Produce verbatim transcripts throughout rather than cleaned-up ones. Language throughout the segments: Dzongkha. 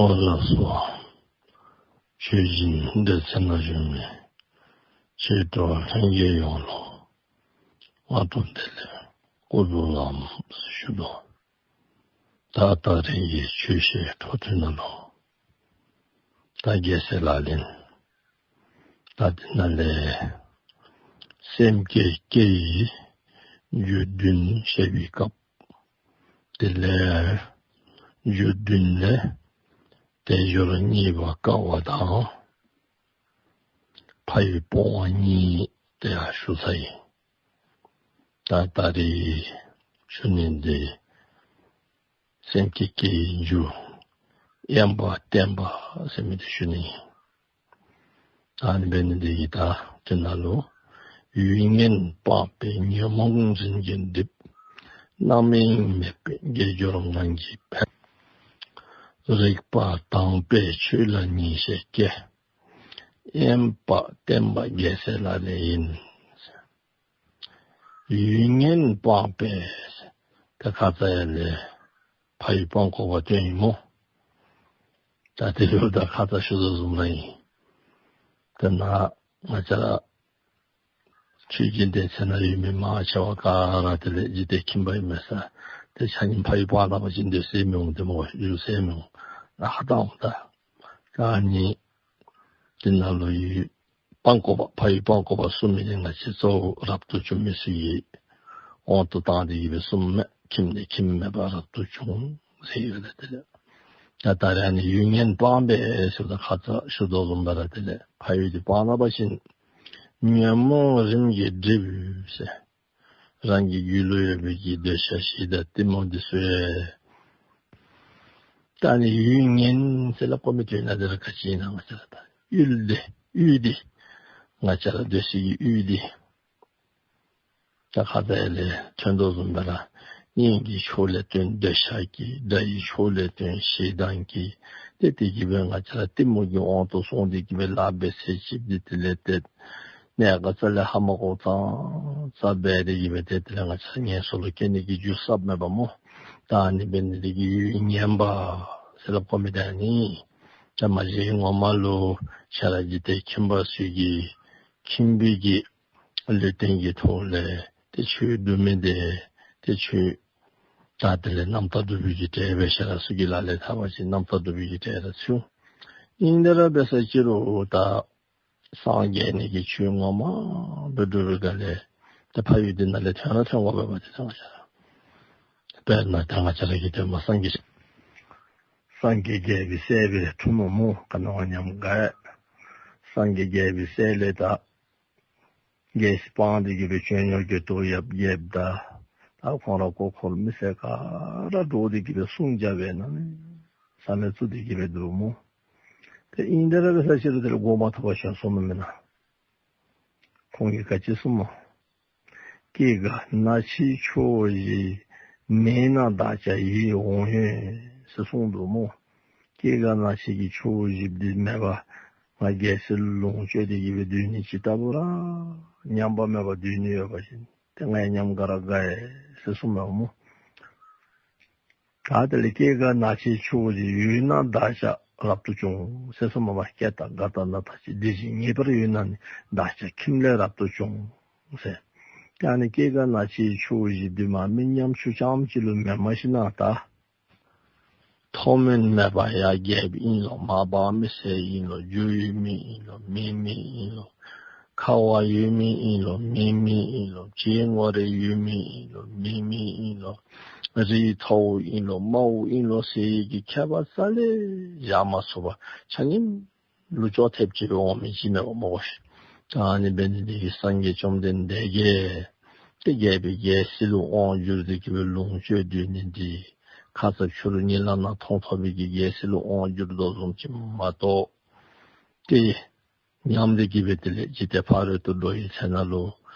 ཨོ་ལགས་སོ། ཆོས་སྦྱིན་སྡེ་ཚན་ནང་བཞུགས་མི་ཆོས་གྲོགས་ལྷན་རྒྱས་ཡོངས་ལུ་སྔ་དྲོ་བདེ་ལེགས་སྐུ་གཟུགས་ལགས་ཞུ་དོ། ད་ད་རིས་ཀྱི་ཆོས་བཤད་འཕྲོ་མཐུད་ནང་ལུ་ད་རྒྱལ་སྲས་ལག་ལེན་ད་འདི་ནང་ལས་སེམས་བསྐྱེད་བསྐྱེད་ཡི་རྒྱུ་བདུན་བཤད་པའི་སྐབས། དེ་ལས་རྒྱུ་བདུན་ལས་དལ་འབྱོར་རྙེད་པར་དཀའ་བ་དང་ཕ་ཡུལ་སྤོང་བ་གཉིས་དེ་ཡང་ཞུ་ཚར་ཡི། ད་ད་རིས་ཞུ་ནི་འདི་སེམས་བསྐྱེད་བསྐྱེད་ཡི་རྒྱུ་དབེན་པ་བསྟེན་པ་ཟེར་མི་འདི་ཞུ་ནི། ཨ་ནི་འབད་ནི་འདི་གིས་ད་དེ་ནང་ལུ་ཡུལ་ངན་སྤངས་པས་ཉོན་མོངས་རིམ་གྱིས་འགྲིབ། རྣམ་གཡེང་མེད་པས་དགེ་སྦྱོར་ངང་གིས་འཕེལ། རིག་པ་དྭངས་པས་ཆོས་ལ་ངེས་ཤེས་སྐྱེ། དབེན་པ་བསྟེན་པ་རྒྱལ་སྲས་ལག་ལེན་ཡིན། ཡུལ་ངན་སྤངས་པས། ད་ཁ་ཙ་ཡར་ལས་ཕ་ཡུལ་སྤང་དགོ་པ་སྟོན་ཡི་སྨོ། ད་དེ་ཡང་ད་ཁ་ཙ་ཞུ་དོ་བཟུམ་ར་ཨིན། དེ་ནང་ང་བཅས་ར་ཆོས་སྦྱིན་སྡེ་ཚན་ནང་ཡོད་མི་མང་ཆེ་བ་ག་ར་དེ་ལས་འཇིག་རྟེན་ཁྱིམ་པ་ཨིན་མས་ས། ཏེ་ཆ་མཉམ་ཕ་ཡུལ་སྤང་ད་པ་ཅིན་སྡོད་ས་མི་འོང་། ཏེ་སྨོ་བཞུགས་ས་མི་འོང་། ན་ཧ་ད་འོང་ད། ཨ་ནི་དེ་ནང་ལུ་ཡུལ་སྤང་དགོ་པ་ཕ་ཡུལ་སྤང་དགོ་པ་གསུངས་མི་འདི་ང་བཅས་གཙོ་བོ་རབ་ཏུ་བྱུང་མི་ཚུ་གི་དབང་དུ་བཏང་སྟེ་གི་སྦེ་གསུངམ་མས། ཁྱིམ་ནས་ཁྱིམ་མེད་པར་རབ་ཏུ་བྱུང་ཟེར་ཡོད་ལགས། དེ་ལས་ད་ད་རེས་ཨ་ནི་ཡུལ་ངན་སྤངས་པས་ཟེརཝ་ད་ཁ་ཙ་ཞུ་དོ་བཟུམ་སྦེ་ར་དེ་ལས་ཕ་ཡུལ་འདི་སྤང་ད་པ་ཅིན་ཉོན་མོངས་རིམ་གྱིས་འགྲིབ་ཟེར། རང་གི་རྒྱུད་ལུ་ཡོད་པའི་གི་འདོད་ཆགས་ཞེ་སྡང་གཏི་མུག་འདི་ཚུ་ཡང་། ད་ཨ་ནི་ཡུལ་ངན་ཟེར་སླབ་དགོ་མི་དོན་དག་འདི་ར་ག་ཅི་ཨིན་ན་ང་བཅས་ར་ད་ཡུལ་འདི་ཡུལ་འདི་ང་བཅས་ར་སྡོད་སའི་གི་ཡུལ་འདི་ད་ཁ་ཙ་ཡར་ལས་ཐོན་དོ་བཟུམ་སྦེ་ར་གཉེན་གྱི་ཕྱོགས་ལས་བརྟེན་འདོད་ཆགས་ཀྱིས། དགྲ་ཡི་ཕྱོགས་ལས་བརྟེན་ཞེ་སྡང་གིས། ཏེ་དེ་གིས་སྦེ་ང་བཅས་ར་གཏི་མུག་གི་དབང་དུ་སོང་སྟེ་གི་སྦེ་ལཱ་འབད་ཚེ་ཅིག་འདི་དེ་ལས་ཏེ་གནད་འགག་རྩ་ལས་ཧ་མ་གོཝ་ཙང་ཙ་འབད་དེ་གི་སྦེ་ཏེ་དེ་ལས་ང་བཅས་ར་ངན་སོང་ལུ་སྐྱེ་ནི་གི་རྒྱུ་ཟབ་མས་པ་སྨོ། ད་ཨ་ནི་འབད་ནི་འདི་གིས་ཡུལ་ངན་པ་ཟེར་སླབ་དགོ་མི་འདི་ཨ་ནི་ད་མ་གཞི་ངོ་མ་ལུ་ཆ་ར་འཇིག་རྟེན་ཁྱིམ་པ་ཚུ་གིས་ཁྱིམ་པའི་གི་ལུས་རྟེན་གྱི་ཐོག་ལས་ཏེ་ཆོས་སྒྲུབ་མི་འདི་ཏེ་ཆོས་ད་དེ་ལས་རྣམ་དག་སྒྲུབ་པའི་གི་གྲལ་སྦེ་ཤེས་རབ་སོགས་ཀྱི་ལག་ལེན་འཐབ་པ་ཅིན་རྣམ་དག་སྒྲུབ་པའི་གི་གྲལ་ར་ཚུད། ཨིན་དེ་ར་འབད་ས་ཅིག་རུང་ད་སངས་རྒྱས་ནི་གི་ཆོས་ངོ་མ་སྦེ་སྒྲུབ་པའི་སྒང་ལས་ཏེ་ཕ་ཡུལ་འདི་ནང་ལས་ཐོན་ར་ཐོན་དགོ་པས་པ། ཏེ་ད་ང་བཅས་ར་དཔེར་ན་ད་ང་བཅས་ར་གི་ཏེ་མ་སངས་རྒྱས་སངས་རྒྱས་རྒྱལ་པོའི་སྲས་སྦེ་འཁྲུངས་མི་སྨོ། ག་ནི་བ་ཉམས་དགའ་སངས་རྒྱས་རྒྱལ་པོའི་སྲས་ལས་ད་རྒྱལ་སྲིད་སྤངས་ཏེ་གི་སྦེ་བྱོན་ཡོད་གི་ཏོ་ཡབ་རྒྱལཔོ་ད་ད་ཁོང་ར་གོ་འཁོར་མི་སེར་ག་ར་འདྲོགས་ཏེ་གི་སྦེ་སྲུང་རྒྱབ་སྦེ་གནམ་མེད་ས་མེད་ཚུར་ཏེ་གི་སྦེ་འདུག་སྨོ། ཏེ་ཨིན་དེ་ར་འབད་ས་ཅིག་རུང་དེ་ལས་འགོག་མ་ཐུབ་པར་བྱོན་སོང་ནུག་མེན་ན། ཁོང་གིས་ག་ཅི་གསུངམ་སྨོ། སྐྱེ་རྒ་ན་འཆིའི་ཆུ་བོ་བཞི། མེད་ན་བདག་ཅག་ཡིད་འོང་ཡོད་ཟེར་གསུངས་འདུག་སྨོ། སྐྱེ་རྒ་ན་འཆི་གི་ཆུ་བོ་བཞི་འདི་མེད་པར་ང་རྒྱལ་སྲིད་ལོངས་སྤྱོད་དེ་གི་སྦེ་སྡོད་ནི་ཅིག་ལྟ་བུ་ར་ཉམས་པ་མེད་པར་སྡོད་ནི་ཡོད་པ་ཅིན་ཏེ་ང་ཡང་ཉམས་དགའ་ར་དགའ་ཡི་ཟེར་གསུངམ་མས་སྨོ། ད་དེ་ལས་སྐྱེ་རྒ་ན་འཆིའི་ཆུ་བོ་བཞི། ཡོད་ན་བདག་ཅག་རབ་ཏུ་བྱུང་ཟེར་གསུངམ་མས། སྐྱེ་དང་རྒ་དང་ན་དང་འཆི་འདི་བཞི་ངེས་པར་ཡོད་ན་ནི་བདག་ཅག་ཁྱིམ་ལས་རབ་ཏུ་བྱུང་ཟེར། ཨ་ནི་སྐྱེ་རྒ་ན་འཆིའི་ཆུ་བོ་བཞི་འདི་མ་མི་ཉམ་ཆུང་རྐྱངམ་ཅིག་ལུ་མེནམ་ཞིན་ན་ད་མཐོ་དམན་མེད་པར་ཡར་རྒྱལཔོ་ཨིན་ལོ། མར་འབངས་མི་སེར་ཨིན་ལོ། རྒྱུ་ཡོད་མི་ཨིན་ལོ། མེད་མི་ཨིན་ལོ། ཁ་དབང་ཡོད་མི་ཨིན་ལོ། མེད་མི་ཨིན་ལོ། ལྕེ་ངོ་རེ་ཡོད་མི་ཨིན་ལོ། མེད་མི་ཨིན་ལོ། རིགས་མཐོ་བོ་ཨིན་ལོ། དམའ་བོ་ཨིན་ལོ་ཟེར་བའི་གི་ཁྱད་པར་རྩ་ལས་བཞག་མ་ཚུགས་པར་ཆ་མཉམ་ལུ་ཅོག་འཐདཔ་ཅིག་འོང་མི་ཅིག་མེན་པ་སྨོ་གོ་ཤིག། ད་ཨ་ནི་འབད་ནི་འདི་གིས་སངས་རྒྱས་བཅོམ་ལྡན་འདས་ཀྱིས་ཏེ་རྒྱལ་པོའི་རྒྱལ་སྲིད་ལུ་དབང་བསྒྱུར་ཏེ་གི་སྦེ་ལོངས་སྤྱོད་སྡོད་ནི་འདི་ཁ་ཙ་ཕྱི་རུ་གཉིད་ལམ་ནང་མཐོང་ཐོབ་པའི་གི་རྒྱལ་སྲིད་ལུ་དབང་བསྒྱུར་དོ་བཟུམ་ཅིག་མ་གཏོགས་ཏེ་ཉམས་ཏེ་གི་སྦེ་དེ་ལས་འཇིག་རྟེན་ཕ་རོལ་ཏུ་འགྲོ་བའི་ཚེ་ན་ལུ་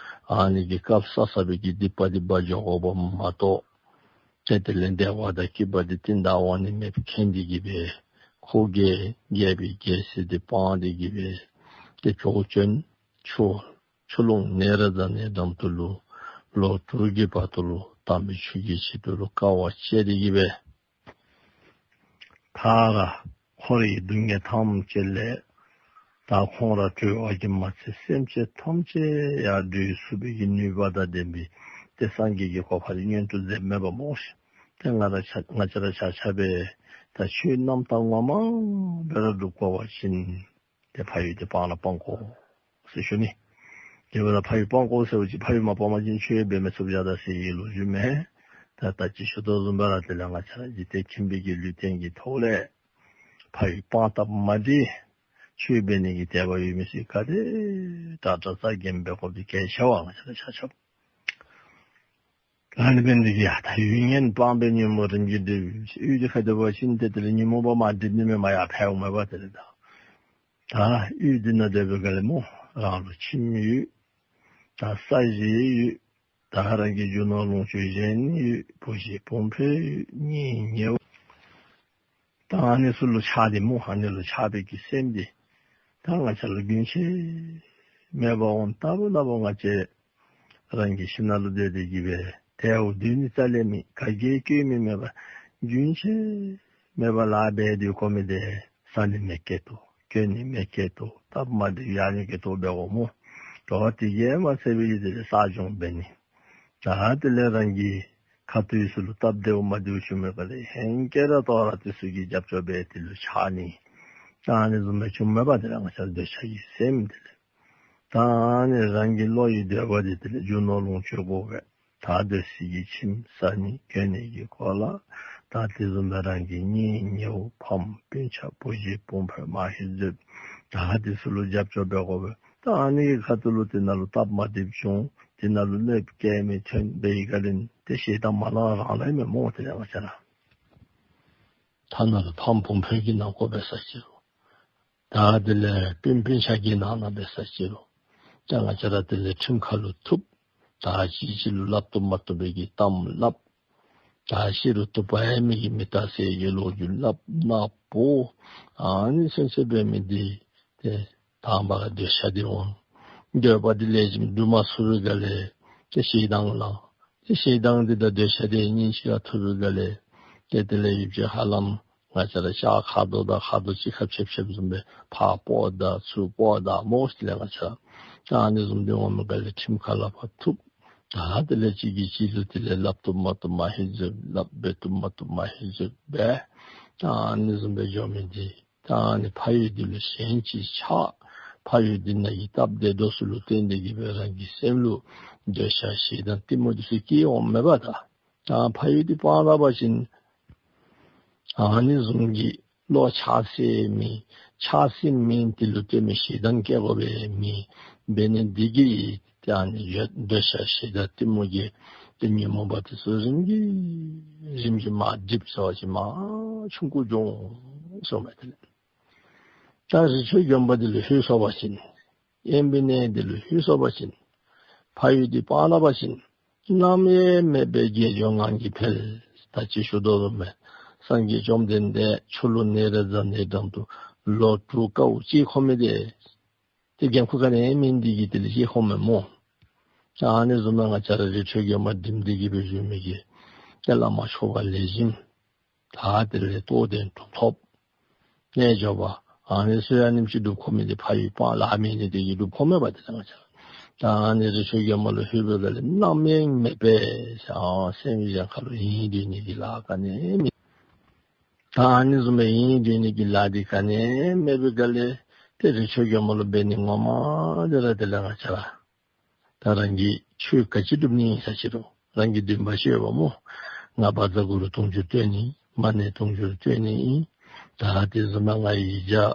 ཨ་ནི་གི་སྐབས་བསགས་བསགས་པའི་གི་སྡིག་པ་འདི་འབག་འགྱོ་དགོཔ་མ་གཏོགས་ཏེ་དེ་ལས་བདེ་བ་དང་སྐྱིད་པ་འདི་རྟིང་བདའ་འོང་ནི་མེདཔ་མཁྱེན་ཏེ་གི་སྦེ་ཁོ་གིས་རྒྱལ་པོའི་རྒྱལ་སྲིད་འདི་སྤངས་ཏེ་གི་སྦེ་ཏེ་བྱོག་བྱོན་ཆུ་ཆུ་ཀླུང་ནཻ་རཉྫ་ནའི་འགྲམ་དུ་ལུ་ལོ་དྲུག་གི་བར་དུ་ལུ་དམ་པའི་ཆོས་ཀྱི་ཆེད་དུ་ལུ་དཀའ་བ་སྤྱད་དེ་གི་སྦེ་མཐའ་ར་ འཁོར་བའི་སྡུག་བསྔལ་ཐམས་ཅད་ལས་ད་ཁོང་ར་གྲོལ་བ་གིས་མ་ཚད་སེམས་ཅན་ཐམས་ཅད་ཡང་སྒྲོལ་ཚུགས་པའི་གི་ནུས་པ་དང་ལྡན་པའི་ཏེ་སངས་རྒྱས་ཀྱི་གོ་འཕང་མངོན་དུ་མཛདཔ་མས་པ་སྨོ་ཤིག། ཏེ་ང་ར་ཆ་ང་བཅས་ར་ཆ་ཁྱབ་སྦེ་ད་ཆོས་རྣམ་དག་ངོ་མ་སྦེ་ར་སྒྲུབ་དགོ་པ་ཅིན་ཏེ་ཕ་ཡུལ་འདི་སྤང་ར་སྤང་དགོ་ཟེར་ཞུ་ནི། དེ་འབདཝ་ད་ཕ་ཡུལ་སྤང་དགོ་ཟེར་བ་ཅིན་ཕ་ཡུལ་མ་སྤང་པ་ཅིན་ཆོས་འབད་མི་ཚུགས་བཞག་ད་ཟེར་བའི་ལོ་རྒྱུས་མེན། ད་ད་ཅི་ཞུ་དོ་བཟུམ་སྦེ་ར་དེ་ལས་ང་བཅས་ར་འཇིག་རྟེན་ཁྱིམ་པའི་གི་ལུས་རྟེན་གྱི་ཐོག་ལས་ཕ་ཡུལ་སྤང་སྟབས་མ་བདེ་ཆོས་འབད་ནི་གི་དད་པ་ཡོད་མི་ཚུ་ག་དེ་དྲག་དྲག་རྩ་འགེངས་འབད་དགོཔ་འདི་གལ་ཆེ་བས། ང་བཅས་ར་ཆ་ཁྱབ་ཨ་ནི་འབད་ནི་འདི་གིས་ཡ་ད་ཡུལ་ངན་སྤངས་པས་ཉོན་མོངས་རིམ་གྱིས་འགྲིབ། ཡུལ་འདི་ཁར་སྡོད་པ་ཅིན་ཏེ་དེ་ལས་ཉོན་མོངས་པ་མར་འགྲིབ་ནི་མེན་པར་ཡར་འཕེལཝ་མས་པ། དེ་ལས་ད་ད་ཡུལ་འདི་ནང་སྡོད་པའི་སྒང་ལས་སྨོ་རང་ལུ་ཁྱིམ་ཡོད། ད་ས་གཞི་ཡོད། ད་རང་གི་རྒྱུ་ནོར་ལོངས་སྤྱོད་གཞན་ཡོད། བུ་གཞི་སྤུན་ཕོ་ཡོད། གཉེན་ཉེ་བོ། ད་ཨ་ནི་ཚུ་ལུ་ཆགས་ཏེ་སྨོ་ཨ་ནི་ལུ་ཆགས་པའི་གི་སེམས་འདི་ད་ང་བཅས་ལུ་རྒྱུན་ཆད་མེད་པར་འོང་། ལྟ་བུ་ལྟ་བུ་ང་བཅས་རང་གི་ཁྱིམ་ནང་ལུ་སྡོད་དེ་གི་སྦེ་དལཝ་སྡོད་ནི་རྩ་ལས་མེད། ག་གིས་སྐྱོ་མི་མེད་པར་རྒྱུན་ཆད་མེད་པར་ལཱ་འབད་དེ་འགྱོ་མི་འདི་བཟའ་ནི་མེད་སྐད་ཐོག་གྱོན་ནི་མེད་སྐད་ཐོག་སྟབས་མ་བདེ་ཡར་ནི་སྐད་ཐོག་འབད་དགོ་སྨོ། འགྱོ་དེ་གིས་མ་ཚད་པའི་དེ་ལས་བསགས་སྦྱོང་འབད་ནི། ད་དེ་ལས་རང་གི་ཁ་ཐུག་ཚུ་ལུ་སྟབས་བདེཝ་མ་བདེཝ་བྱུང་མི་སྒང་ལས་ཧེང་སྐལ་ར་ཏོག་ར་དེ་ཚུ་གི་རྒྱབ་སྐྱོར་འབད་དེ་ལུ་ཆགས་ནི། ད་ཨ་ནི་བཟུམ་སྦེ་བྱུངམ་མས་པ། དེ་ལས་ང་བཅས་འདོད་ཆགས་ཀྱི་སེམས་དེ་ལས་ད་ཨ་ནི་རང་གི་བློ་ཡི་འདོད་པ་འདི་དེ་ལས་རྒྱུ་ནོར་ལོངས་སྤྱོད་དགོ་པས། ད་སྡོད་སའི་གི་ཁྱིམ་བཟའ་ནི་གྱོན་ནི་གི་གོ་ལ། ད་དེ་བཟུམ་སྦེ་རང་གི་གཉེན་ཉེ་བོ་ཕམ་སྤུན་ཆ་བུ་གཞི་སྤུན་ཕོ་མ་ཧེ་ཟེར་ད་དེ་ཚུ་ལུ་རྒྱབ་སྐྱོར་འབད་དགོ་པས། ད་ཨ་ནི་གི་ཁ་ཐུག་ལུ་དེ་ནང་ལུ་སྟབས་མ་བདེཝ་བྱུང་། དེ་ནང་ལུ་གནོདཔ་བཀལ་མི་ཐོན་པའི་སྒང་ལས་ཏེ་ཞེ་སྡང་མ་ལང་རང་ལངམ་མས་སྨོ། དེ་ལས་ང་བཅས་ར་ཐ་ན་ལུ་ཕམ་སྤུན་ཕོ་གིས་ནང་འཁོད་འབད་ས་ཅི་རུང་ད་དེ་ལས་སྤུན་སྤུན་ཆ་གིས་ནང་ན་འབད་ས་ཅི་རུང་ད་ང་བཅས་ར་དེ་ལས་ཁྲིམས་ཁ་ལུ་ཐུག། ད་གཅིག་གཅིག་ལུ་སླབ་བཏུབ་མ་བཏུབ་པའི་གི་གཏམ་སླབ། ད་ཤི་རུང་བཏུབ་པ་ཡང་མེད་མི་གི་མི་ལྟ་ཟེར་གྱི་ལོ་རྒྱུས་སླབ་ནག་པོ་ཨ་ནི་སེམས་ཅན་འབད་མི་འདི་ཏེ་དང་པ་ར་འདོད་ཆགས་འདི་འོང་། འདོད་པ་འདི་ལེགས་ཤོམ་སྒྲུབ་མ་ཚུགས་པའི་སྒང་ལས་ཏེ་ཞེ་སྡང་ལང་། ཏེ་ཞེ་སྡང་འདི་དང་འདོད་ཆགས་འདི་གཉིས་གཅིག་ཁར་ཐུག་པའི་སྒང་ལས་ཏེ་དེ་ལས་ཡུདཔ་ཅིག་ཧ་ལམ་ང་བཅས་ར་ཤ་ཁ་རྡོ་དང་ཁ་རྡོ་གཅིག་ཁར་ཕྱདཔ་ཕྱདཔ་བཟུམ་སྦེ་ཕར་སྤོ་ད་ཚུར་སྤོ་ད་སྨོ་ཤིག། དེ་ལས་ང་བཅས་ར་ད་ཨ་ནི་བཟུམ་འདི་འོང་མི་སྒང་ལས་ཁྲིམས་ཁ་ལུ་ཕར་ཐུག། ད་དེ་ལས་གཅིག་གིས་གཅིག་ལུ་དེ་ལས་སླབ་བཏུབ་མ་བཏུབ་མ་ཧེ་ཟེར་སླབ། འབད་བཏུབ་མ་བཏུབ་མ་ཧེ་ཟེར་འབད། ད་ཨ་ནི་བཟུམ་སྦེ་འགྱོ་མི་འདི་ད་ཨ་ནི་ཕ་ཡུལ་འདི་ལུ་ཞེན་ཅིང་ཆགས། ཕ་ཡུལ་འདི་ནང་གི་སྟབས་བདེ་ཏོག་ཚུ་ལུ་བརྟེན་ཏེ་གི་སྦེ་རང་གི་སེམས་ལུ་འདོད་ཆགས་ཞེ་སྡང་གཏི་མུག་འདི་ཚུ་སྐྱེ་འོངམ་མས་པ། ད་ད་ཕ་ཡུལ་འདི་སྤང་ད་པ་ཅིན་ཨ་ནི་བཟུམ་གྱི་བློ་ཆགས་སའི་མི་ཆགས་སའི་མི་དེ་ལུ་ལྟོས་མི་ཞེ་སྡང་སྐྱེ་དགོ་པའི་མི་འབད་ནི་འདི་གིས་ཏེ་ཨ་ནི་འདོད་ཆགས་ཞེ་སྡང་གཏི་མུག་གི་ཏེ་ཉོན་མོངས་པ་དེ་ཚུ་རིམ་གྱིས་རིམ་གྱིས་མར་འགྲིབ་ཟེར་བ་ཅིན་མར་ཆུང་ཀུ་འགྱོ་འོང་ཟེར་མས། དེ་ལས་ད་རི་ཁྲོད་དགོན་པ་འདི་ལུ་ལྷོད་སོང་པ་ཅིན་དབེན་པའི་གནས་འདི་ལུ་ལྷོད་སོང་པ་ཅིན་ཕ་ཡུལ་འདི་སྤང་ད་པ་ཅིན་རྣམ་གཡེང་མེད་པའི་དགེ་སྦྱོར་ངང་གིས་འཕེལ། ད་ཅི་ཞུ་དོ་བཟུམ་སྦེ་སངས་རྒྱས་བཅོམ་ལྡན་འདས་ཆུ་ལུད་ནཻ་རཉྫ་ནའི་འགྲམ་དུ་ལོ་དྲུག་དཀའཝ་སྤྱད་ཁོམ་མི་འདི་ཏེ་འགན་ཁུར་ག་ནི་ཡང་མེད་ནི་འདི་གིས་དེ་ལས་སྤྱད་ཁོམ་མས་སྨོ། ཨ་ནི་བཟུམ་སྦེ་ང་བཅས་ར་རི་ཁྲོད་དགོན་པ་འགྲིམ་སྟེ་གི་སྦེ་བཞུགས་མི་གི་ཏེ་བླ་མ་ཆོས་པ་ལེགས་ཤོམ་ད་དེ་ལས་རྟོགས་ལྡན་གྲུབ་ཐོབ་རྣལ་འབྱོར་པ་ཨ་ནི་ཚུ་ཡང་ཨ་ནེམ་ཅིག་སྒྲུབ་ཁོམ་མི་འདི་ཕ་ཡུལ་སྤང་ལཱ་མེད་ནི་འདི་གིས་སྒྲུབ་ཁོམ་མས་པ། དེ་ལས་ང་བཅས་ར་ད་ཨ་ནི་རི་ཁྲོད་དགོན་པ་ལུ་ལྷོད་པའི་སྒང་ལས་རྣམ་གཡེང་མེད་པའི་ཨ་སེམས་ཅན་ཁ་ལུ་ཡིད་སྡུད་ནི་གི་ལཱ་ག་ནི་མེད། ད་ཨ་ནི་བཟུམ་སྦེ་ཡིད་སྡུད་ནི་གི་ལཱ་འདི་ག་ནི་མེད་པའི་སྒང་ལས་ཏེ་རི་ཁྲོད་དགོན་པ་ལུ་འབད་ནི་ངོ་མ་འདི་ར་དེ་ལས་ང་བཅས་ར་ད་རང་གིས་ཆོས་ག་ཅི་སྒྲུབ་ནི་ཨིན་ས་ཅི་རུང་རང་གི་འདུན་པ་ཅིག་ཡོདཔ་སྨོ། ང་བཛྲ་གུ་རུ་དུང་ཕྱུར་བཏོན་ནི་མ་ཎི་དུང་ཕྱུར་བཏོན་ནི་ཨིན། ད་དེ་བཟུམ་སྦེ་ང་ཡིག་བརྒྱ་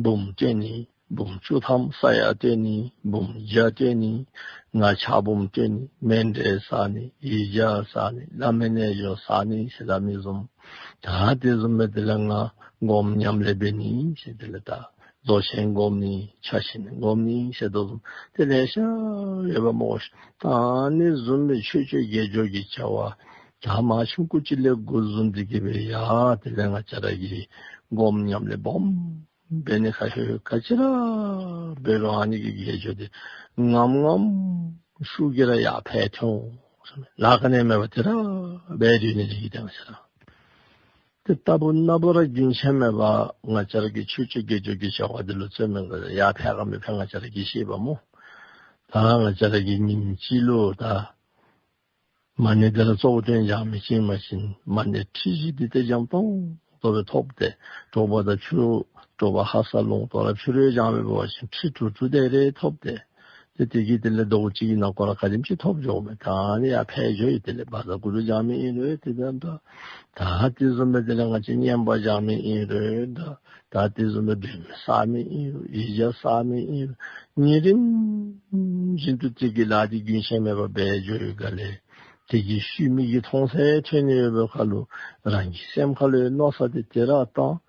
འབུམ་བཏོན་ནི་འབུམ་བཅུ་ཐམ་ས་ཡ་བཏོན་ནི་འབུམ་བརྒྱ་བཏོན་ནི་ང་ཕྱག་འབུམ་བཏོན་ནི་མཎྜལ་བསག་ནི་ཡིག་བརྒྱ་བསག་ནི་བླ་མའི་རྣལ་འབྱོར་བསག་ནི་ཟེར་སླབ་མི་བཟུམ། ད་དེ་བཟུམ་སྦེ་དེ་ལས་ང་སྒོམ་ཉམས་ལེན་འབད་ནི་ཟེར་དེ་ལས་ད་རྫོགས་ཆེན་སྒོམ་ནི་ཕྱག་ཆེན་སྒོམ་ནི་ཟེར་དོ་བཟུམ་དེ་ལེ་ཤ་ཡོདཔ་སྨོ། ད་ཨ་ནི་བཟུམ་སྦེ་ཆོས་སྤྱོད་དགེ་སྦྱོར་གྱི་བྱ་བ་ད་མར་ཆུང་ཀུ་ཅིག་ལས་འགོ་བཟུང་སྟེ་གི་སྦེ་ཡར་དེ་ལས་ང་བཅས་ར་གིས་སྒོམ་ཉམས་ལེན་སྦོམ་འབད་ནི་ཁར་ལྷོད་ལྷོད་ག་ཅི་ར་འབད་རུང་ཨ་ནི་གི་དགེ་སྦྱོར་འདི་ངམ་ངམ་ཤུགས་ཀྱིས་ར་ཡར་འཕེལ་ཏེ་འོང་། ལཱ་ག་ནི་མེད་པར་དེ་ར་འབད་སྡོད་ནི་འདི་གིས་ཏེ་ང་བཅས་ར་ ཏེ་ལྟ་བུ་ན་བུ་ར་རྒྱུན་ཆད་མེད་པར་ང་བཅས་ར་གི་ཆོས་སྤྱོད་དགེ་སྦྱོར་གྱི་བྱ་བ་འདི་ལུ་བརྩོན་མི་དགོ། ཡར་ཕན་ག་མི་ཕན་ང་བཅས་ར་གིས་ཤེས་པ་སྨོ། ད་ང་བཅས་ར་གིས་ཉིནམ་གཅིག་ལུ་ད་མ་ཎི་འདི་ར་གཙོ་བོ་བཏོན་སྦྱང་མི་ཅིག་ཨིན་པ་ཅིན་མ་ཎི་ཁྲི་བཞི་འདི་ཏེ་སྦྱངམ་ཏོག་ཏོ་སྦེ་ཐོབ་སྟེ། དྲོ་པ་དང་ཕྱི་རུ་དྲོ་པ་ཧ་སག་ལོང་ཏོ་ར་ཕྱི་རུ་སྦྱང་སྦེ་འབད་བ་ཅིན་ཁྲི་དྲུག་དྲུག་དེ་རེ་ཐོབ་སྟེ། ཏེ་དེ་གིས་དེ་ལས་ཟླཝ་གཅིག་གི་ནང་འཁོད་ར་ག་དེམ་ཅིག་ཐོབ་འགྱོཝ་མས། ད་ཨ་ནི་ཡར་འཕེལ་འགྱོ་ཡི། དེ་ལས་བཛྲ་གུ་རུ་སྦྱང་མི་ཨིན་རུང་ཏེ་ད་ད་དེ་བཟུམ་སྦེ་དེ་ལས་ང་བཅས་བསྙེན་པ་སྦྱང་མི་ཨིན་རུང་ད་ད་དེ་བཟུམ་སྦེ་སྒྲོལ་མ་བསག་མི་ཨིན་རུང་ཡིག་བརྒྱ་བསག་མི་ཨིན་རུང་ཉིན་རིམ་བཞིན་དུ་དེ་གི་ལཱ་འདི་རྒྱུན་ཆད་མེད་པར་འབད་འགྱོ་ཡི་ག་ལས། དེ་གི་ཤུལ་མི་གིས་མཐོང་ཚད་ཐོན་ནི་ཡོད་པའི་ཁར་ལུ་རང་གི་སེམས་ཁར་ལུ་མནོ་བསམ་འདི་དེ་ར་བཏང་།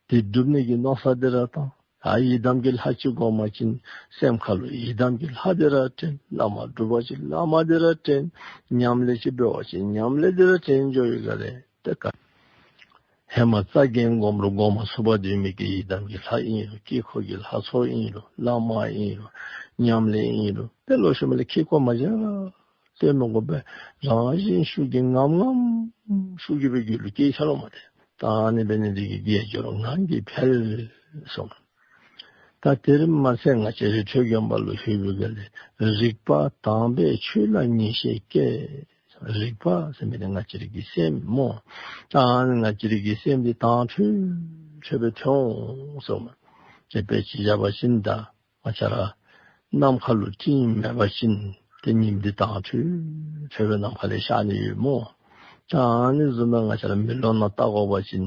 དེ་སྒྲུབ་ནི་གི་མནོ་བསམ་འདི་ར་བཏང་། ད་ཡི་དམ་གྱི་ལྷ་ཅིག་སྒོམ་པ་ཅིན་སེམས་ཁར་ལུ་ཡི་དམ་གྱི་ལྷ་འདི་ར་དྲན། བླ་མ་སྒྲུབ་པ་ཅིན་བླ་མ་འདི་ར་དྲན། ཉམས་ལེན་ཅིག་འབད་བ་ཅིན་ཉམས་ལེན་འདི་ར་དྲན་འགྱོ་ཡི་ག་ལས། ཏེ་ག་ཧེ་མ་རྩ་འགེངས་སྒོམ་རུང་སྒོམ་མ་ཚུགས་པར་སྡོད་མི་གི་ཡི་དམ་གྱི་ལྷ་ཨིན་རུང་དཀྱིལ་འཁོར་གྱི་ལྷ་ཚོགས་ཨིན་རུང་བླ་མ་ཨིན་རུང་ཉམས་ལེན་ཨིན་རུང་ཏེ་ལོག་ཤུལ་མ་ལས་ཁེ་ཀོ་མ་བྱ་ལྟོས་མི་དགོ་པས། རང་བཞིན་ཤུགས་ཀྱིས་ངམ་ངམ་ཤུགས་ཀྱིས་སྦེ་རྒྱུད་ལུ་སྐྱེ་འཆར་འོང་མས་ཏེ། ད་ཨ་ནི་འབད་ནི་འདི་གིས་དགེ་སྦྱོར་ངང་གིས་འཕེལ་གསུངས། ད་དེར་མ་ཚད་ང་བཅས་རི་ཁྲོད་དགོན་པ་ལུ་ལྷོད་པའི་སྒང་ལས་རིག་པ་དྭངས་པས་ཆོས་ལ་ངེས་ཤེས་སྐྱེ། རིག་པ་ཟེར་མི་འདི་ང་བཅས་རའི་གི་སེམས་སྨོ། ད་ཨ་ནི་ང་བཅས་རའི་གི་སེམས་འདི་དྭངས་འཕྲོས་འཕྲོས་སྦེ་ཐོན་འོང་གསུངམ་མས། དཔེ་ཅིག་བཞག་པ་ཅིན་ད་ང་བཅས་ར་ནམ་མཁའ་ལུ་སྤྲིན་མེད་པ་ཅིན་ཏེ་ཉིམ་འདི་དྭངས་འཕྲོས་འཕྲོས་སྦེ་ནམ་མཁའ་ལས་ཤར་ནི་ཡོད་སྨོ། ད་ཨ་ནི་བཟུམ་སྦེ་ང་བཅས་ར་མེ་ལོང་ནང་བལྟ་དགོ་པ་ཅིན་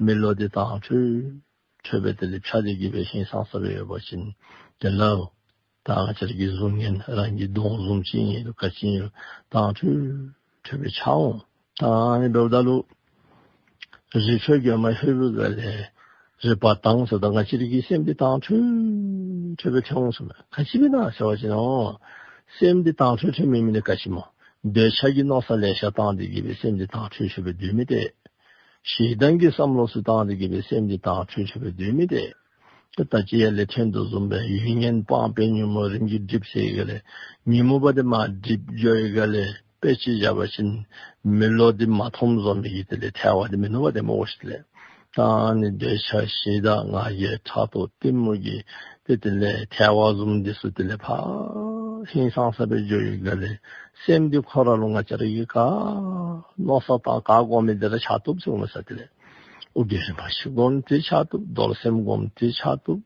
མེ་ལོང་འདི་དྭངས་འཕྲོས་འཕྲོས་སྦེ་དེ་ལས་འཕྱག་སྟེ་གི་སྦེ་ཧིང་སངས་ས་སྦེ་ཡོད་པ་ཅིན་དེ་ལུ་ད་ང་བཅས་ར་གི་གཟུགས་བརྙན་རང་གི་གདོང་བཟུམ་ཅིག་ཨིན་རུང་ག་ཅི་ཨིན་རུང་དྭངས་འཕྲོས་འཕྲོས་སྦེ་འཆར་འོང་། ད་ཨ་ནི་འབདཝ་ད་ལུ་རི་ཁྲོད་དགོན་པ་ལྷོད་པའི་སྒང་ལས་རིག་པ་དྭངས་ཟེརཝ་ད་ང་བཅས་རའི་གི་སེམས་འདི་དྭངས་འཕྲོས་འཕྲོས་སྦེ་ཐོན་འོང་གསུངམ་མས། ག་ཅི་སྦེ་ཨིན་ན་ཟེར་བ་ཅིན་ཨོ་སེམས་འདི་དྭངས་འཕྲོས་འཕྲོས་མེད་མི་འདི་ག་ཅི་སྨོ། འདོད་ཆགས་ཀྱི་མནོ་བསམ་ལེ་ཤ་བཏང་སྟེ་གི་སྦེ་སེམས་འདི་དྭངས་འཕྲོས་འཕྲོས་སྦེ་སྡོད་མི་འདི། ཞེ་སྡང་གི་བསམ་བློ་ཚུ་བཏང་སྟེ་གི་སྦེ་སེམས་འདི་དྭངས་འཕྲོས་འཕྲོས་སྦེ་སྡོད་མི་འདི། ད་ད་ཅི་ཡར་ལས་ཐོན་དོ་བཟུམ་སྦེ་ཡུལ་ངན་སྤངས་པས་ཉོན་མོངས་རིམ་གྱིས་འགྲིབ་ཟེར་བའི་སྒང་ལས་ཉོན་མོངས་པ་འདི་མར་འགྲིབ་འགྱོ་བའི་སྒང་ལས་དཔེ་ཅིག་བཞག་པ་ཅིན་མེ་ལོང་འདི་མ་མཐོངམ་བཟུམ་མའི་གི་དེ་ལས་ཐལ་བ་འདི་མིན་ནུག་པ་ཏེ་སྨོ་ཤིག་ལགས། ད་ཨ་ནི་འདོད་ཆགས་ཞེ་སྡང་ང་རྒྱལ་ཕྲག་དོག་གཏི་མུག་གི་ཏེ་དེ་ལས་ཐལ་བ་བཟུམ་འདི་ཚུ་དེ་ལས་ཕར་ཧིང་སངས་ས་སྦེ་འགྱོ་བའི་སྒང་ལས་སེམས་འདི་ཁོ་ར་ལུ་ང་བཅས་ར་གིས་ག་མནོ་བསམ་བཏང་ག་སྒོམ་མི་འདི་ར་འཆར་བཏུབ་ཟེར་གོ་མས་ས། དེ་ལས་ཨོ་རྒྱན་རིན་པོ་ཆེ་སྒོམ་དེ་འཆར་བཏུབ། རྡོར་སེམས་སྒོམ་དེ་འཆར་བཏུབ།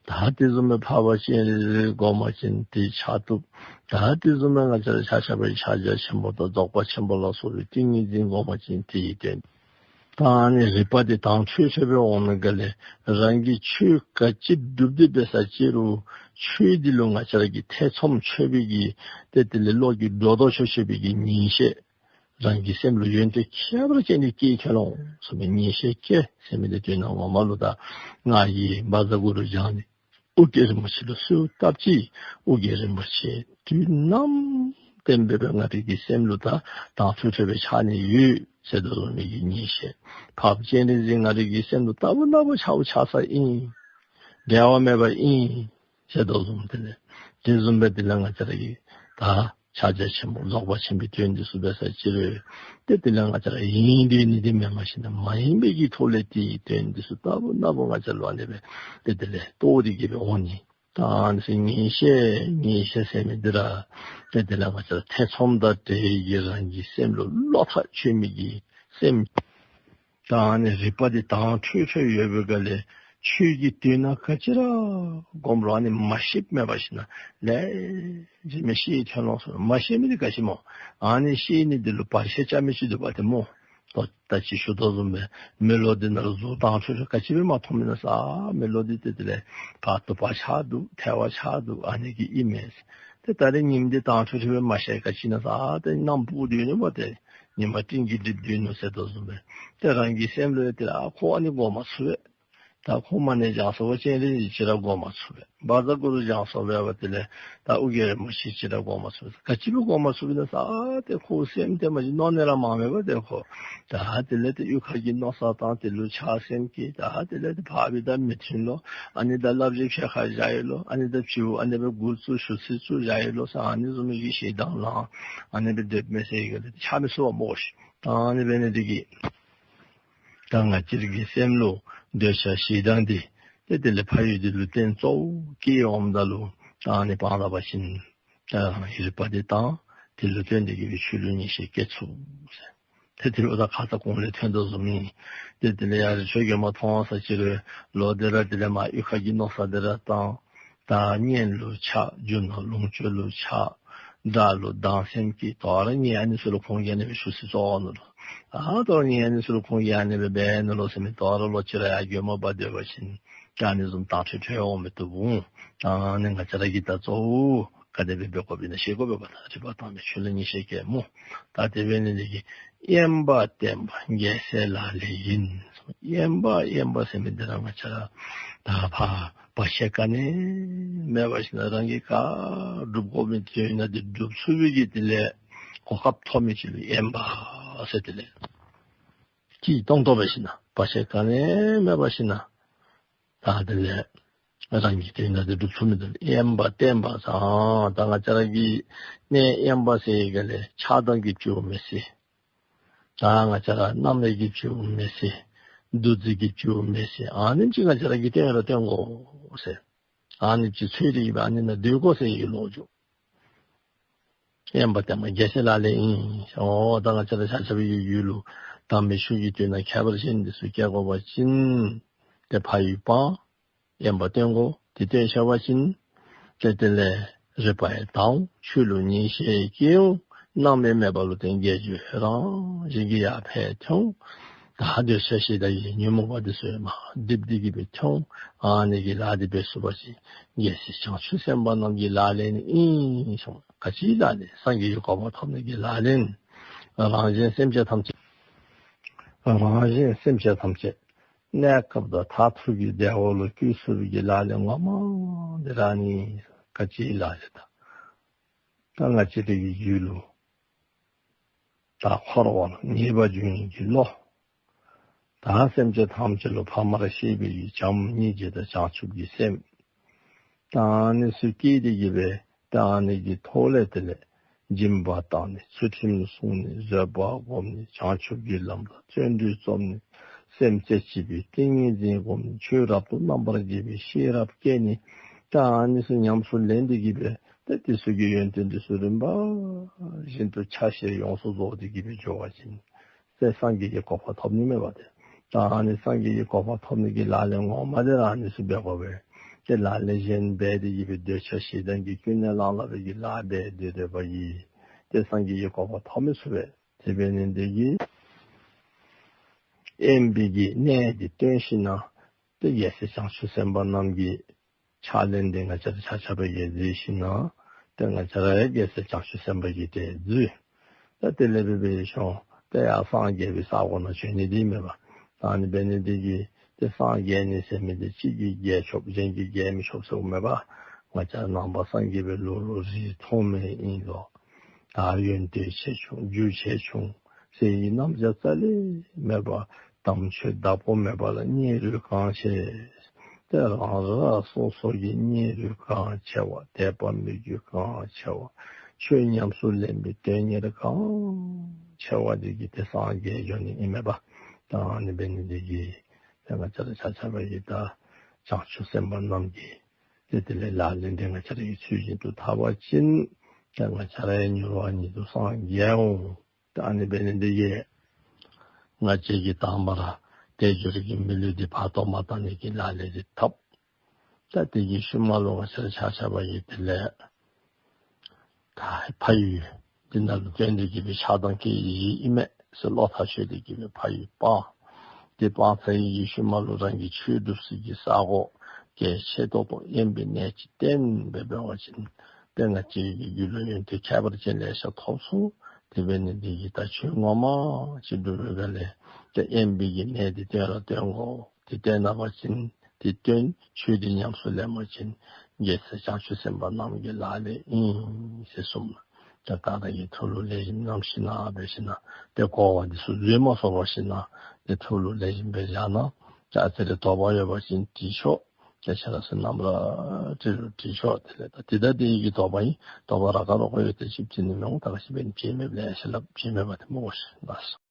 ད་དེ་བཟུམ་སྦེ་འཕགས་པ་སྤྱན་རས་གཟིགས་སྒོམ་པ་ཅིན་དེ་འཆར་བཏུབ། ད་དེ་བཟུམ་སྦེ་ང་བཅས་ར་ཆ་ཁྱབ་ཕྱག་རྒྱ་ཆེན་པོ་དང་རྫོགས་པ་ཆེན་པོ་ལ་སོགས་པའི་ཏིང་ངེ་འཛིན་སྒོམ་པ་ཅིན་དེ་ཡི་དོན། ད་ཨ་ནི་རིག་པ་འདི་དྭངས་འཕྲོས་འཕྲོས་སྦེ་འོང་མི་སྒང་ལས་རང་གིས་ཆོས་ག་ཅི་སྒྲུབ་སྟེ་འབད་ས་ཅི་རུང་ཆོས་འདི་ལུ་ང་བཅས་ར་གིས་ཐེ་ཚོམ་ཆོད་པའི་གི་ཏེ་དེ་ལས་བློ་གིས་སྒྲོ་འདོགས་ཆོད་ཆོད་པའི་གི་ངེས་ཤེས་རང་གི་སེམས་ལུ་ཡོན་ཏན་ཁྱད་པར་ཅན་འདི་སྐྱེས་ཐོན་འོང་གསུངས་པའི་ངེས་ཤེས་སྐྱེ་ཟེར་མི་འདི་དོན་ངོ་མ་ལུ་ད་ང་གིས་བཛྲ་གུ་རུ་སྦྱང་ནི་ཨོ་རྒྱན་རིན་པོ་ཆེ་ལུ་གསོལཝ་བཏབ་ཅི། ཨོ་རྒྱན་རིན་པོ་ཆེ་དུས་ནམ་བརྟན་པའི་སྦེ་ང་རའི་གི་སེམས་ལུ་ད་དྭངས་འཕྲོས་འཕྲོས་སྦེ་འཆར་ནི་ཡོད་ཟེར་དོ་བཟུམ་མའི་གི་ངེས་ཤེས། འཕགས་པ་སྤྱན་རས་གཟིགས་ང་རའི་གི་སེམས་ལུ་ལྟ་བུ་ལྟ་བུ་འཆརཝ་འཆར་ས་ཨིན། འབྲལ་བ་མེད་པ་ཨིན་ཟེར་དོ་བཟུམ་དེ་ལས་དེ་བཟུམ་སྦེ་དེ་ལས་ང་བཅས་ར་གིས་ད་ཕྱག་རྒྱ་ཆེན་པོ་རྫོགས་པ་ཆེན་པོའི་དོན་འདི་ཚུ་འབད་ས་ཅི་རུང་ཏེ་དེ་ལས་ང་བཅས་ར་ཡིན་དེ་ནི་དེ་མེན་པ་ཞིག་ན་མ་ཡིན་པའི་གི་ཐོག་ལས་དེའི་དོན་འདི་ཚུ་ལྟ་བུ་ལྟ་བུ་ང་བཅས་ལུ་ཨ་ནི་སྦེ་ཏེ་དེ་ལས་རྟོགས་ཏེ་གི་སྦེ་འོང་ནི། ད་ཨ་ནི་ཚུ་ངེས་ཤེས་ངེས་ཤེས་ཟེར་མི་འདི་ར་ཏེ་དེ་ལས་ང་བཅས་ར་ཐེ་ཚོམ་དང་བྲལ་བའི་གི་རང་གི་སེམས་ལུ་བློ་ཐག་ཆོད་མི་གི་སེམས། ད་ཨ་ནི་རིག་པ་འདི་དྭངས་འཕྲོས་འཕྲོས་ཡོད་པའི་སྒང་ལས་ཆོས་ཀྱི་དོན་ག་ཅི་ར་སྒོམ་རུང་ཨ་ནི་མ་ཤེསཔ་མེད་པ་ཞིག་ན་ལེགས་ཤོམ་སྦེ་ཤེས་ཐོན་འོང་གསུངས། མ་ཤེས་མི་འདི་ག་ཅི་སྨོ། ཨ་ནི་ཤེས་ནི་འདི་ལུ་བར་ཆད་རྐྱབ་མི་ཅིག་འདུག་པ་ཏེ་སྨོ། ད་ད་ཅི་ཞུ་དོ་བཟུམ་སྦེ་མེ་ལོང་འདི་ནང་ལུ་གཟུགས་དྭངས་འཕྲོས་འཕྲོས་ག་ཅི་སྦེ་མ་མཐོང་མི་ན་ས། མེ་ལོང་འདི་ཏེ་དེ་ལས་ཕར་དུ་པ་འཆར་འདུག། ཐལ་བ་འཆར་འདུག། ཨ་ནི་གི་ཨིན་མས། ཏེ་ད་རེས་ཉིམ་འདི་དྭངས་འཕྲོས་འཕྲོས་སྦེ་མ་ཤར་ག་ཅི་ན་ས། ཏེ་གནམ་སྦུག་སྡོད་ནུག་པ་ཏེ། ཉི་མ་སྤྲིན་གྱིས་བསྒྲིབས་སྡོད་ནུག་ཟེར་དོ་བཟུམ་སྦེ། ཏེ་རང་གི་སེམས་ལུ་ཡང་དེ་ལས་ཨ་ཁོ་ཨ་ནི་སྒོམ་མ་ཚུགས་པས། ད་ཁོ་མ་ཎི་བགྱང་སོང་པ་ཅིན་རིན་ཅི་ར་སྒོམ་མ་ཚུགས་པས། བཛྲ་གུ་རུ་བགྱང་སོང་པ་དེ་ལས་ད་ཨོ་རྒྱན་རིན་པོ་ཆེ་ཅིག་ར་སྒོམ་མ་ཚུགས་པས། ག་ཅི་སྦེ་སྒོམ་མ་ཚུགས་པས་ན་ས། ཏེ་ཁོ་སེམས་ཏེ་མ་གཞི་མནོ་ནི་ར་མང་མེད་པ་ཏེ་ཁོ། ད་དེ་ལས་ཏེ་གཡུས་ཁ་གི་མནོ་བསམ་བཏང་། དེ་ལུ་ཆགས་སེམས་སྐྱེ། ད་དེ་ལས་ཏེ་འཕགས་པའི་དང་མི་མཐུན་ལོ། ཨ་ནི་དང་བསླབ་བྱ་ཕྱེད་ཀ་བཞག་ཡི་ལོ། ཨ་ནི་དང་ཕྱིའུ་ཨ་ནི་སྦེ་མགུ་བཙུགས་ཞུ་ཚིག་བཙུགས་བཞག་ཡི་ལོ་ཟེར་ཨ་ནི་བཟུམ་མའི་གི་ཞེ་སྡང་ལང་ཨ་ནི་སྦེ་སྡོད་མི་ཟེར་གི་ལས་ཏེ་ཆགས་མི་ཚུགས་པ་སྨོ་ཤིག། ད་ཨ་ནི་འབད་ནི་འདི་གིས་ ད་ང་བཅས་རའི་གི་སེམས་ལུ་འདོད་ཆགས་ཞེ་སྡང་འདི་ཏེ་དེ་ལས་ཕ་ཡུལ་འདི་ལུ་བརྟེན་གཙོ་བོ་སྐྱེ་འོངམ་ད་ལུ་ད་ཨ་ནི་སྤང་ད་པ་ཅིན་ད་རང་གི་རིག་པ་འདི་དང་དེ་ལུ་བརྟེན་ཏེ་གི་སྦེ་ཆོས་ལུ་ངེས་ཤེས་སྐྱེ་ཚུགས་ཟེར། ཏེ་དེ་ལུ་ད་ཁ་ཙ་གོང་ལས་ཐོན་དོ་བཟུམ་ཨིན། ཏེ་དེ་ལས་ཡར་ཆོས་གོང་མ་མཐོང་ས་ཅིག་རུང་ལོག་སྟེ་ར་དེ་ལས་མར་གཡུས་ཁ་གི་མནོ་བསམ་འདི་ར་བཏང་། ད་གཉེན་ལུ་ཆགས། རྒྱུ་ནོར་ལོངས་སྤྱོད་ལུ་ཆགས། དགྲ་ལུ་སྡང་སེམས་སྐྱེ། དོ་རུང་ངེའི་ཨ་ནི་ཚུ་ལུ་ཁོང་གིས་ཨ་ནི་སྦེ་ཞུ་ཟེར་ཅོག་ནུག་ལོ། ཨ་དོ་རུང་ངེའི་ཨ་ནི་ཚུ་ལུ་ཁོང་གིས་ཨ་ནི་སྦེ་འབད་ནུག་ལོ་ཟེར་མི་དོ་རུང་ལོག་ཅི་ར་ཡར་གོང་མ་འབད་སྡོད་པ་ཅིན་ད་ཨ་ནི་བཟུམ་དྭངས་འཕྲོས་འཕྲོས་འོང་མི་བཏུབ་འོང་། ད་ཨ་ནི་ང་བཅས་ར་གིས་ད་གཙོ་བོ་ག་དེ་སྦེ་འབད་དགོཔ་ཨིན་ན་ཤེས་དགོ་པས་པ། ད་རིག་པ་དྭངས་པའི་ཆོས་ལ་ངེས་ཤེས་སྐྱེ་སྨོ། ད་དེ་འབད་ནི་འདི་གིས་དབེན་པ་བསྟེན་པ་རྒྱལ་སྲས་ལག་ལེན་ཡིན། དབེན་པ་དབེན་པ་ཟེར་མི་འདི་ར་ང་བཅས་ར་ད་ཕར་བར་ཆད་ག་ནི་མེད་པར་ཞིན་ན་རང་གིས་ག་སྒྲུབ་དགོ་མི་ཅིག་ཡོད་ན་དེ་སྒྲུབ་ཚུགས་པའི་གི་དེ་ལས་གོ་སྐབས་ཐོབ་མི་ཅིག་ལུ་དབེན་པ་ཟེར། དེ་ལས་ཅིག་གཏོང་ཐོབ་པས་ཞིན་ན་བར་ཆད་ག་ནི་མེད་པར་ཞིན་ན་ད་དེ་ལས་རང་གི་དོན་དག་དེ་སྒྲུབ་ཚུགས་མི་འདི་ལུ་དབེན་པ་བསྟེན་པ་ཟེར། ད་ང་བཅས་ར་གི་གནས་དབེན་པ་ཟེར་ག་ལས་ཆགས་སྡང་གི་སྤྲེའུ་མེད་ཟེར། ད་ང་བཅས་ར་རྣམ་གཡེང་གི་སྤྲེའུ་མེད་ཟེར། འདུ་འཛི་གི་སྤྲེའུ་མེད་ཟེར། ཨ་ནེམ་ཅིག་ང་བཅས་ར་གིས་བསྟེན་ར་བསྟེན་དགོ་ཟེར། ཨ་ནེམ་ཅིག་འཚོལ་ཏེ་གི་སྦེ་ཨ་ནི་ནང་སྡོད་དགོ་ཟེར་བའི་གི་ལོ་རྒྱུས། དབེན་པ་བསྟེན་པ་རྒྱལ་སྲས་ལག་ལེན་ཡིན། འོ་ད་ང་བཅས་ར་ཆ་ཁྱབ་ཀྱི་རྒྱུད་ལུ་དམ་པའི་ཆོས་ཀྱི་དོན་དག་ཁྱད་པར་ཅན་འདི་ཚུ་སྐྱེ་དགོ་པ་ཅིན་ཏེ་ཕ་ཡུལ་སྤང་། དབེན་པ་བསྟེན་དགོ། དེ་བསྟེན་ཚར་བ་ཅིན་ཏེ་དེ་ལས་རིག་པ་ཡང་དྭངས་འོང་། ཆོས་ལུ་ངེས་ཤེས་སྐྱེ་འོང་། སྣང་བ་མེད་པ་ལུ་བརྟེན་དགེ་སྦྱོར་རང་བཞིན་གྱིས་ཡར་འཕེལ་ཏེ་འོང་། ད་འདོད་ཆགས་ཞེ་སྡང་གི་ཉོན་མོངས་པ་འདི་ཚུ་མར་འགྲིབ་སྟེ་གི་སྦེ་ཏེ་འོང་། ཨ་ནི་གི་ལཱ་འདི་འབད་ཚུགས་པ་ཅིན་རྒྱལ་སྲས་བྱང་ཆུབ་སེམས་དཔའ་རྣམས་ཀྱི་ལག་ལེན་ཨིན་གསུངས། ག་ཅི་ལག་ལེན། སངས་རྒྱས་ཀྱི་གོ་འཕང་ཐོབ་ནི་གི་ལག་ལེན། རང་གཞན་སེམས་ཅན་ཐམས་ཅད་རང་གཞན་སེམས་ཅན་ཐམས་ཅད་གནས་སྐབས་དང་མཐར་ཐུག་གི་བདེ་བ་ལུ་བཀོད་ཚུགས་པའི་གི་ལག་ལེན་ངོ་མ་འདི་ར་ཨ་ནི། ག་ཅི་ལག་ལེན། ད་ད་ང་བཅས་རའི་གི་རྒྱུད་ལུ་ད་འཁོར་བ་ལ་ངེས་པར་འབྱུང་ནི་གི་བློ། ད་སེམས་ཅན་ཐམས་ཅད་ལུ་ཕ་མར་ཤེས་པའི་གི་བྱམས་སྙིང་རྗེ་དང་བྱང་ཆུབ་ཀྱི་སེམས། ད་ཨ་ནི་ཚུ་བསྐྱེད་དེ་གི་སྦེ་ད་ཨ་ནི་གི་ཐོག་ལས་དེ་ལས་སྦྱིན་པ་བཏང་ནི། ཚུལ་ཁྲིམས་སྲུང་ནི། བཟོད་པ་སྒོམ་ནི། བྱང་ཆུབ་ཀྱི་ལམ་དང་བརྩོན་འགྲུས་རྩོམ་ནི། སེམས་རྩེ་གཅིག་པའི་ཏིང་ངེ་འཛིན་སྒོམ་ནི། ཆོས་རབ་ཏུ་རྣམ་པར་འབྱེད་པའི་ཤེས་རབ་བསྐྱེད་ནི། ད་ཨ་ནི་ཚུ་ཉམས་སུ་ལེན་ཏེ་གི་སྦེ་ད་དེ་ཚུ་གི་ཡོན་ཏན་འདི་ཚུ་རིམ་པ་བཞིན་དུ་ཆ་ཤས་ཡོངས་སུ་རྫོགས་ཏེ་གི་སྦེ་འགྱོ་བ་ཅིན་ཏེ་སངས་རྒྱས་ཀྱི་གོ་འཕང་ཐོབ་ནི་མས་པ། ཏེ་ད་ཨ་ནི་སངས་རྒྱས་ཀྱི་གོ་འཕང་ཐོབ་ནི་གི་ལག་ལེན་ངོ་མ་འདི་ར་ཨ་ནི་ཚུ་འབད་དགོ་པས། ཏེ་ལག་ལེན་གཞན་འབད་དེ་གི་སྦེ་འདོད་ཆགས་ཞེ་སྡང་གིས་ཀུན་ནས་བསླངས་བསླངས་པའི་གི་ལཱ་འབད་སྡོད་སྡོད་པ་གིས་ཏེ་སངས་རྒྱས་ཀྱི་གོ་འཕང་ཐོབ་མི་ཚུགས་པས། དེ་འབད་ནི་འདི་གིས་དབེན་པའི་གི་གནས་འདི་བསྟེན་ཞིན་ན་ཏེ་རྒྱལ་སྲས་བྱང་ཆུབ་སེམས་དཔའ་རྣམས་ཀྱི་ཕྱག་ལེན་འདི་ང་བཅས་ར་ཆ་ཁྱབ་ཀྱིས་མཛད་ཞིན་ན་ཏེ་ང་བཅས་ར་ཡང་རྒྱལ་སྲས་བྱང་ཆུབ་སེམས་དཔའ་གི་དེ་འཛུལ། ད་དེ་ལས་འབད་འབད་ཞིན་ཏེ་ཡར་སངས་རྒྱས་པའི་ས་གོ་ནང་བྱོན་ནི་འདི་མས་པ། ད་ཨ་ནི་འབད་ནི་འདི་གིས་ཏེ་སངས་རྒྱས་ནི་ཟེར་མི་འདི་གཅིག་གིས་རྒྱས་ཆོགཔ་གཞན་གྱིས་རྒྱས་མི་ཆོགཔ་ཟེརཝ་མས་པ། ང་བཅས་ར་ནང་པ་སངས་རྒྱས་པའི་ལུགས་ལུ་རིགས་མཐོ་དམན་ཨིན་ལོ། ད་ཡོན་ཏན་ཆེ་ཆུང་རྒྱུ་ཆེ་ཆུང་ཟེར་བའི་རྣམ་གཞག་རྩ་ལས་མེད་པར་དམ་ཆོས་བདག་པོ་མེད་པ་ལ་མཉེས་རུང་གང་ཆེ། ཏེ་རང་རང་སོ་སོ་གི་མཉེས་རུང་གང་ཆེ་བ། དད་པ་མོས་གུས་གང་ཆེ་བ། ཆོས་ཉམས་སུ་ལེན་པའི་དོན་གཉེར་གང་ཆེ་བ་འདི་གིས་ཏེ་སངས་རྒྱས་འགྱོ་ནི་ཨིན་མས་པ། ད་ཨ་ནི་འབད་ནི་འདི་གིས་ཏེ་ང་བཅས་ར་ཆ་ཁྱབ་ཀྱིས་ད་བྱང་ཆུབ་སེམས་དཔའ་རྣམས་ཀྱི་ཏེ་དེ་ལས་ལག་ལེན་འདི་ང་བཅས་ར་གིས་ཚུལ་བཞིན་དུ་འཐབ་པ་ཅིན་ཏེ་ང་བཅས་ར་ཡང་མྱུར་བ་ཉིད་དུ་སངས་རྒྱས་འོང་། ད་ཨ་ནི་འབད་ནི་འདི་གིས་ང་བཅས་ཀྱིས་དང་པ་ར་དལ་འབྱོར་གྱི་མི་ལུས་འདི་ཕར་བཏོན་མ་བཏང་ནི་གི་ལག་ལེན་འདི་འཐབ། ད་དེ་གི་ཤུལ་མ་ལུ་ང་བཅས་ར་ཆ་ཁྱབ་ཀྱིས་དེ་ལས་ད་ཕ་ཡུལ་འདི་ནང་ལུ་བརྟེན་ཏེ་གི་སྦེ་ཆགས་སྡང་སྐྱེ་ཡི་ཨིན་མས་ཟེར་བློ་ཐག་ཆོད་དེ་གི་སྦེ་ཕ་ཡུལ་སྤང་། དེ་སྤང་ཚར་བའི་གི་ཤུལ་མ་ལུ་རང་གི་ཆོས་སྒྲུབ་ས་གི་ས་གོ་གལ་ཆེ་ཏོག་ཏོ་དབེན་པའི་གནས་ཅིག་བསྟེན་སྦེ་འབད་བ་ཅིན་ཏེ་ང་བཅས་ཀྱི་རྒྱུད་ལུ་ཡོན་ཏན་ཁྱད་པར་ཅན་ལེ་ཤ་ཐོབ་ཚུགས། དེ་འབད་ནི་འདི་གིས་ད་ཆོས་ངོ་མ་ཅིག་སྒྲུབ་པའི་སྒང་ལས་ཏེ་དབེན་པའི་གི་གནས་འདི་བསྟེན་ར་བསྟེན་དགོ། དེ་བསྟེན་པ་ཅིན་དེ་བསྟེན་ཆོས་འདི་ཉམས་སུ་ལེན་པ་ཅིན་རྒྱལ་སྲས་བྱང་ཆུབ་སེམས་དཔའ་རྣམས་ཀྱི་ལག་ལེན་ཨིན་ཟེར་གསུངས། ད་ག་ར་གིས་ཐུགས་ལུ་ལེགས་ཤོམ་བསྣམས་ཞིན་ན་འབད་ཞིན་ན་ཏེ་གོ་བ་འདི་ཚུ་འཛོལ་མ་སོང་བར་ཞིན་ན་ཏེ་ཐུགས་ལུ་ལེགས་ཤོམ་སྦེ་བཞག་གནང་། ད་ཨ་ཙི་རེ་དོགས་པ་ཡོད་པ་ཅིན་དྲི་ཤོག། ཏེ་ཁྱེད་ར་ཚུ་ནམ་ར་དྲི་རུང་དྲི་ཤོག། དེ་ལས་ད་དེ་ད་དེ་གི་དོགས་པ་ཨིན། དོགས་པ་ར་ག་ར་གོ་ཡོད་དེ་ཅིག་དྲི་ནི་མི་འོང་། ད་ག་ཅི་འབད་ནི་བྱེད་མེད་ལེ་ཤ་སླབ་བྱེད་མེད་པ་དེ་སྨོ་གོ་ཤིག། ལགས་སོ།